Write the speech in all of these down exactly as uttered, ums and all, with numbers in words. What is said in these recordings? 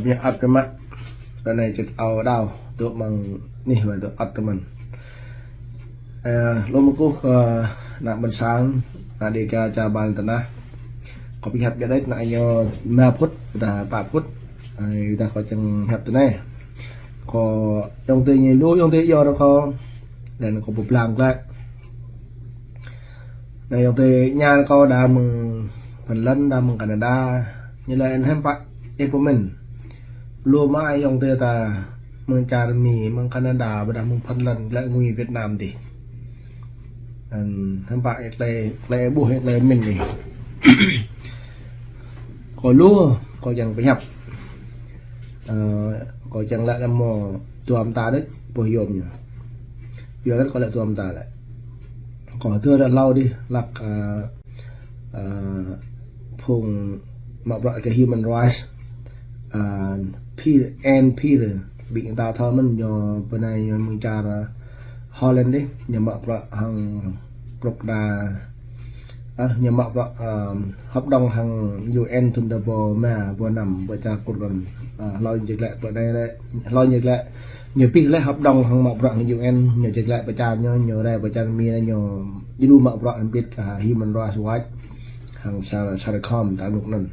Ñu ăt kơ mă. Ră anai čut ao đao, tŭ mơ̆ng anih wai tŭ ăt tơ mơ̆n. Ơ, lu mơkuh kơ ană ƀôn sang, ană Dega čar ƀar lŏn tơnah. Kâo pơhiăp biă đĕt, ană ñu rơma phŭt, ƀôdah pă phŭt. Ơ, ƀôdah kâo čang hiăp tơ anai. Kâo ayŏng adơi ñu lu, ayŏng adơi yua rơkâo. Laih anŭn kâo pơblang glaĭ. Anai ayŏng adơi ñu kâo đa mơ̆ng Phần Lan, đa mơ̆ng Canada. Ñu laĭ hiư̆m pă ih pơmĭn. Lu mă ayŏng adơi ta mơ̆ng čar Mi, mơ̆ng Canada, ƀôdah mơ̆ng Phần Lan, glaĭ ngui Việt Nam dih. Anŭn hiư̆m pă ih tơlơi, tơlơi ƀuh, tơlơi mĭn dih. Kâo lu, kâo čang pơhiăp. Ơ, kâo čang laĭ lăm mơ̆ tuam ta đĕt, boh yôm ñu. Yua kơ kâo laĭ tuam ta lĕ. Kâo tơ đa hlâo dih, hlăk, ơ, ơ, phung mă bruă kơ human rights, ơ, Peter, Ann Peter, ƀing ta thâo mơ̆n ñu pơ anai ñu mơ̆ng čar, ơ, Holland dih, ñu mă bruă hăng krŭk đa, ơ, ñu mă bruă, ơ, hợp đồng hăng U N thŭn dua rơbâo rơma, rơbâo năm, ƀơi čar Kur anŭn. Ơ, hlâo ñu glaĭ pơ anai lĕ, hlâo ñu glaĭ, ñu pih lĕ hợp đồng hăng mă bruă hăng U N, ñu glaĭ pơ čar ñu, ñu rai pơ čar Mi, ñu djru mă bruă hăng ƀing kơ Human Rights Watch, hăng Sa-, Saricom, ta anŭn anŭn.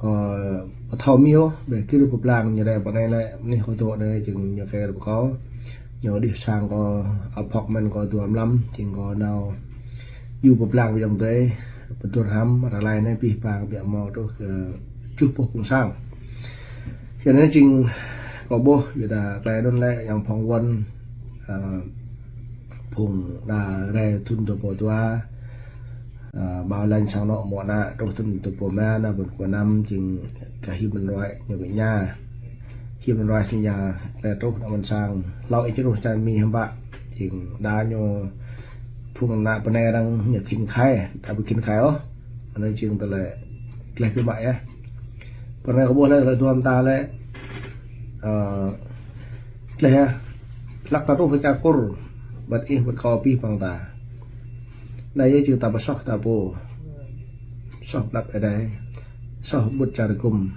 Kâo ƀu thâo Mi ôh, ƀĕ kơ pơblang ñu rai pơ anai lĕ, anih kâo tŭ anai jing ñu kơ pơkâo. Ñu đih sang kâo apartment kâo dua mlam, jing kâo nao yua pơblang ƀơi ayŏng adơi, pơdơ̆ng hăng, ră anai anai pih pang biă mơ̆ truh kơ tơjuh pluh phung sang. Yua anai jing kâo ƀuh, ƀôdah tơlơi anŭn lĕ yang phŏng wăn, ơ, phung đa rai thŭn dua rơbâo dua, ơ, ƀâo lăng sang anŏ mơ̆ ană truh thŭn dua rơbâo rơma, ană ƀôn kơ năm jing kơ human rights ñu kơ ñu. Human rights ñu kơ truh ană ƀôn sang. Hlâo ih truh čar Mi hiư̆m pă. Jing đa ñu phung ană pơ anai arăng ñu khĭn khai, ta ƀu khĭn khai ôh. Anŭn jing tơlơi tơlơi biă mă yơh. Pơ anai kâo ƀuh lĕ, tơlơi tuam ta lĕ, ơ, tơlơi yơh, hlăk ta truh pơ čar Kur, ƀôdah ih ƀôdah kâo pih pang ta. Anai yơh jing ta pơsoh ta pô. Soh ƀlăp Ơi Adai. Soh ƀut čar gum.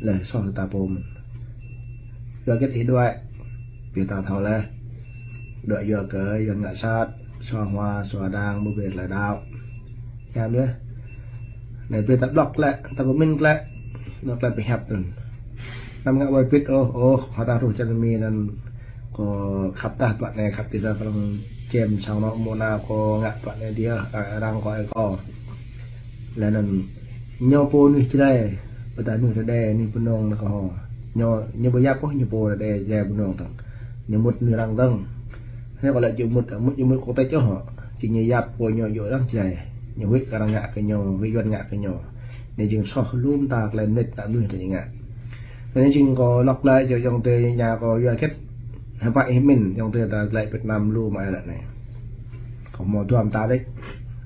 Laih soh ta pô mơ̆n. Yua hơget ih đuaĭ. Ƀing ta thâo laih. Đuaĭ yua kơ Yuan ngă sat, sua hua, sua đang, ƀu brơi tơlơi đaŏ. Hiam yơh. Anai ƀing ta blŏk glaĭ, ta pơmĭn glaĭ. Anŭn tơlơi pơhiăp anŭn. Anăm ngă wơr bĭt ôh, ôh, hơtah truh čar Mi anŭn. Kâo khăp tah bruă anai, khăp tih tah arăng čem sang anŏ mơ̆ ană kâo ngă bruă anai dih, arăng kâo ai kâo. Laih anŭn ñu pô anih Jrai, ƀôdah anih Rơđê, anih Bơnông anŭn kâo hŏ. Ñu, ñu ƀu yap ôh, ñu pô Rơđê, Jrai, Bơnông dơ̆ng. Ñu mŭt anih arăng dơ̆ng. Anai kâo laĭ či mŭt, mŭt, či mŭt quốc tịch ôh hŏ. Či ñu yap pô ñu djơ̆ arăng Jrai. Ñu huĭ kơ arăng ngă kơ ñu, kơ Yuan ngă kơ ñu. Anai jing soh lŏm ta tơlơi mơnit ta mơnuih ta ngă. Anai jing kâo lŏk glaĭ yua ayŏng adơi ñu kâo yua hơget. Hiư̆m pă ih pơmĭn, ayŏng adơi ta glaĭ Việt Nam lu mă ai lĕ anai. Kâo mơ̆ tuam ta đĕt.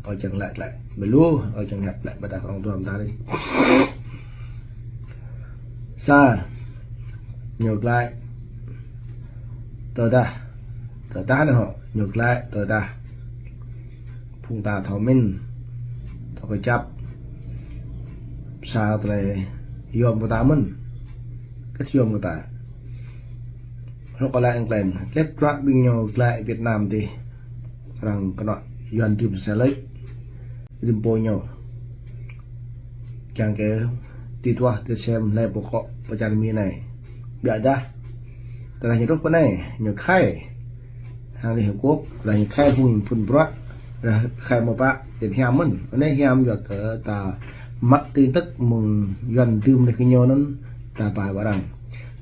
Kâo čang laĭ glaĭ. Ƀu lu, kâo čang hiăp glaĭ ƀôdah kâo tuam ta đĕt. Sa, ñu glaĭ tơdah, tơdah anai hŏ, ñu glaĭ tơdah phung ta thâo mĭn, thâo kơjăp, sa tơlơi yôm kơ ta mơ̆n. Hơget yôm kơ ta. Hlâo kâo laĭ anklem, hơget bruă ƀing ñu glaĭ Việt Nam dih. Arăng kơnŏ Yuan dưm sa lĕ. Rĭm pô ñu. Čang kơ tui tuah, tui sem, hlơi pô kŏ pơ čar Mi anai. Biă dah. Tơdah ñu truh pơ anai, ñu khai. Hăng Liên Hợp Quốc, tơdah ñu khai phun, phun bruă, tơdah khai mơ̆ pă, jing hiam mơ̆n. Anai hiam yua kơ ta mă tin tức mơ̆ng Yuan dưm lĕ kơ ñu anŭn, ta pai ƀơi arăng.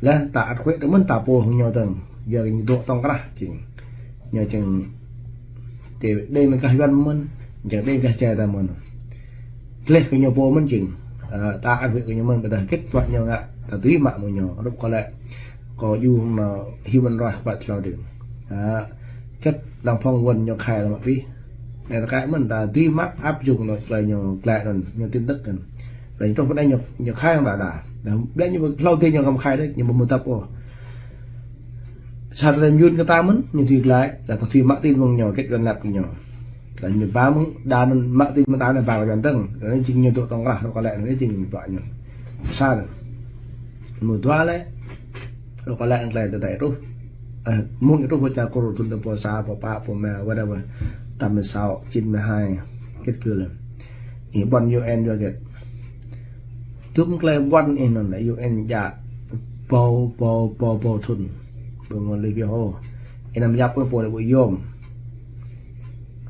Laih ta ăt huĭ tơ mơ̆n ta pô hăng ñu dơ̆ng, yua kơ ñu dŏ tŏng krah jing. Ñu jing Tơ đei mơ̆ng gah Yuan mơ̆n, jing đei gah Jrai ta mơ̆n. Tơlơi kơ ñu pô mơ̆n jing. Ơ, ta ăt huĭ kơ ñu mơ̆n, ƀôdah hơget bruă ñu ngă, ta dưi mă mơ̆ng ñu. Rup kâo lĕ, kâo djru hăng anŏ Human Rights Watch hlâo dih. Ơ, hơget đang phŏng wăn ñu khai lăm mă pih. Anai ta kơ mơ̆n, ta dưi mă áp dụng anŏ tơlơi ñu glaĭ anŭn, ñu tin tức anŭn. Laih truh pơ anai ñu, ñu khai hăng ta đa. Dah, ƀiă ñu hlâo dih ñu kăm khai đĕt, ñu ƀu mơ̆ tăp ôh. Sa tơlơi mơyun kơ ta mơ̆n, ñu dưi glaĭ, dah ta dưi mă tin mơ̆ng ñu, hơget Yuan lăp kơ ñu. Laih ñu ba mơ̆ng, đa anŭn mă tin mơ̆ng ta anŭn ba kơ Yuan dơ̆ng. Anŭn jing ñu dŏ tŏng krah, dŏ kơ lĕ, anŭn jing bruă ñu. Sa anŭn. Mơ̆ng dua lĕ, rŏk lĕ tơlơi tơdơi truh. Ơ, mơ̆ng truh pơ čar Kur, thŭn ta pô sa, pô pă, pô rơma, whatever. Tăm mười sáu, chín mươi hai, kết cử lĕ. Ih ƀuăn U N yua hơget? Tŭm tơlơi ƀuăn ih anŭn lĕ U N djă pô, pô, pô, pô thŭn. Pơngol lĕ ƀiă hŏ. Ih anăm yap ôh pô lĕ ƀu yôm.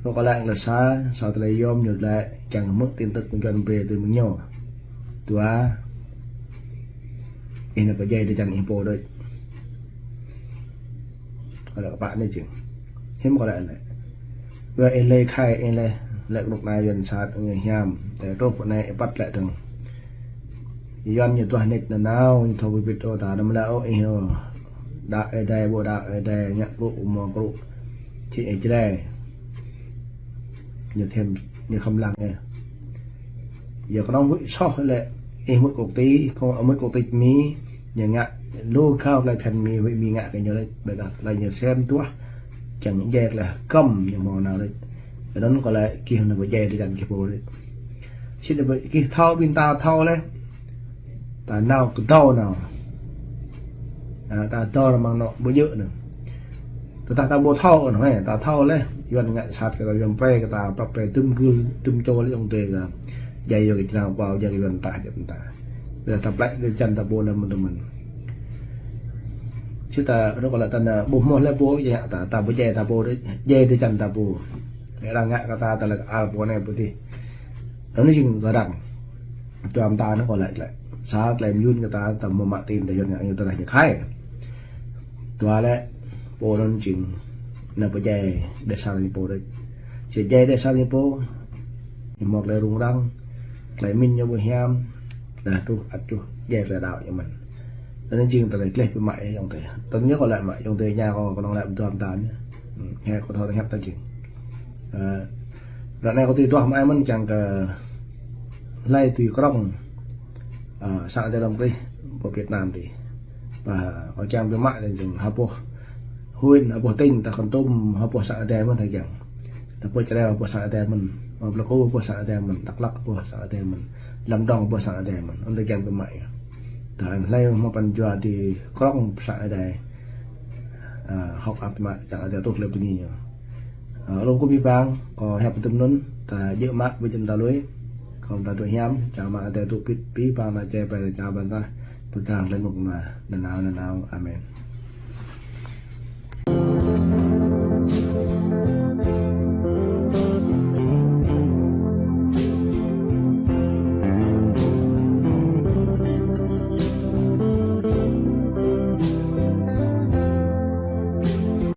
Rŏk lĕ tơlơi sa, sa tơlơi yôm ñu lĕ kiăng hmư̆ tin tức mơ̆ng Yuan brơi tui mơ̆ng ñu. Dua, ih anăm pơdjai drơi jăn ih pô đôč. Kơ lĕ kơ pă anai jing. Hiư̆m kơ lĕ anai. Wơ̆t ih lĕ khai ih lĕ, lĕ kơnuk kơna Yuan sat ngă hiam. Tơl truh pơ anai ih păt lĕ dơ̆ng. Yuan ñu tuah nik nanao, ñu thâo bibit ôh ta, anăm lĕ ôh ih ôh. Đaŏ Ơi Adai, ƀu đaŏ Ơi Adai, ngă krŭ, mơ̆ krŭ. Či ih Jrai. Ñu thêm, ñu khăm lăng ih. Yua kơnơ̆ng huĭ soh lĕ, ih mŭt kŏ ti, kŏ mŭt kŏ ti Mi, ñu ngă lu kâo tơlơi phiăn Mi, huĭ Mi ngă kơ ñu lĕ, ƀiădah tơlơi ñu sem tuah, čang djai tơlơi hơkăm ñu hmâo nao lĕ. Anŭn kơ lĕ gih anăm pơdjai drơi jăn gih pô lĕ. Sĭt anŭn gih thâo ƀing ta thâo lĕ, ta nao kơdâo nao. Ă, ta dŏ amăng anŏ ƀu djơ̆ anŭn. Tơdah ta ƀu thâo anŭn, ơ, ta thâo lĕ, Yuan ngă sat kơ ta, Yuan pre kơ ta, prăp pre tŭm gưl, tŭm čô lĕ ayŏng adơi ta. Djai yua kơ črang pao, djai kơ Yuan tah jĕ ta. Ƀiădah ta plĕ drơi jăn ta pô anŭn mơ̆n tơmĕn. Sĭt ta, rŏk lĕ ta anai ƀu hmâo lĕ pô, djai ta, ta ƀu djai ta pô, djai drơi jăn ta pô. Lĕ arăng ngă kơ ta, ta lĕ kơ al pô anai pô adih. Anŭn jing kơ arăng. Dua mơta anŭn kơ lĕ, lĕ. Sa tơlơi mơyun kơ ta, ta hmâo mă tin, ta Yuan ngă ñu ta anai ñu khai. Dua lĕ, pô anŭn jing anăm pơdjai drơi jăn ñu pô đôč. Či djai drơi jăn ñu pô, ñu hmâo tơlơi rŭng răng, tơlơi pơmĭn ñu ƀu hiam, dah truh, ăt truh, djai tơlơi đaŏ ñu mơ̆n. Anŭn jing tơlơi gleh biă mă ayŏng adơi. Tơl ñu kơ lĕ mă ayŏng adơi ñu kơ kơnơ̆ng lĕ dua mơta anai. Hmm, hĕ kơ thâo hiăp ta jing. Ơ, ră anai kơ tui duah mă ai mơ̆n čang kơ hlơi tui krŏng, ơ, sang Ơi Adai lăm krih pơ Việt Nam adih. Pă, ơ, čang biă mă lĕ jing ha boh huyện, ha boh tỉnh ta Kon Tum, ha boh sang Ơi Adai mơ̆n ta kiăng. Ta pơ Jrai ha boh sang Ơi Adai mơ̆n, ha Pleiku ha boh sang Ơi Adai mơ̆n, Dak Lak ha boh sang Ơi Adai mơ̆n, Lâm Đồng ha boh sang Ơi Adai mơ̆n. Anŭn ta kiăng biă mă. Ta hlơi hmâo pran jua tui krŏng sang Ơi Adai. Ơ, hŏk ăt mă čang Ơi Adai tuh lĕ bơni ñu. Ơ, lŏm kơ abih bang, kơ hiăp tơm anŭn, ta djơ̆ mă ƀơi jơ̆m ta lui, kơ ta tŭ hiam, čang mă Ơi Adai tŭ pit, abih bang ană čê ƀai čang ƀan tah, pơgang lĕ mŭk mă, nanao, nanao, amen.